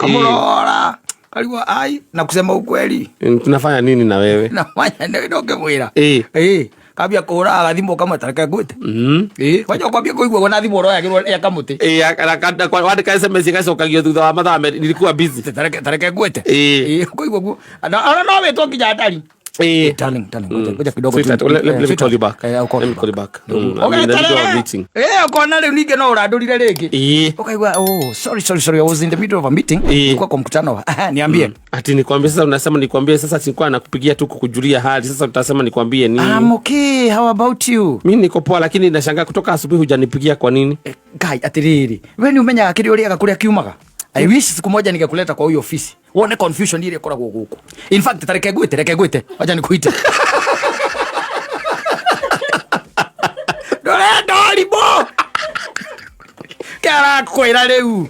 Kamũrora karigwo ai, na kusema ukweli, Tunafanya nini na wewe? Nafanya ndũngĩmwĩra. Ĩĩ. Ĩĩ, kambia kũhũra gathimũ kamwe tareke ngwĩte. Ĩĩ, kwanja kwambia kũigua na thimũ ũroyagĩrwo ya kamũtĩ. Ĩĩ, wandĩka SMS ĩgacokagio thutha wa mathaa merĩ, nilikuwa busy. Tareke ngwĩte. Ĩĩ. Ĩĩ, kũigua guo na ona no wĩtwo nginya ndari. Darling, darling, ngoja ngoja kidogo tu. Sweetheart, let me call you back. I'll call Let you me call you back. back. I'm in the middle of a meeting. Eh, ukona rĩu ningĩ no ũrandũrire rĩngĩ. Ukaigua, "Oh, sorry, sorry, sorry, I was in the middle of a meeting." Nilikuwa kwa mkutano. Aha, niambie. Ati nikwambie sasa, unasema nikwambie sasa, sikuwa nakupigia tu kukujulia hali. Sasa utasema nikwambie nini? I'm okay, how about you? Mi niko poa, lakini nashangaa kutoka asubuhi hujanipigia kwa nini? Eh, Ngai, atiriri, we nĩ ũmenyaga kĩrĩa ũrĩaga kũrĩa kiumaga? I wish siku moja ningekuleta kwa huyo ofisi wone confusion ile ĩkoragwo gũkũ. In fact, tareke ngwĩte, reke ngwĩte, wacha nikuite. Ndũrenda ũrimũ kĩarakwĩra rĩu.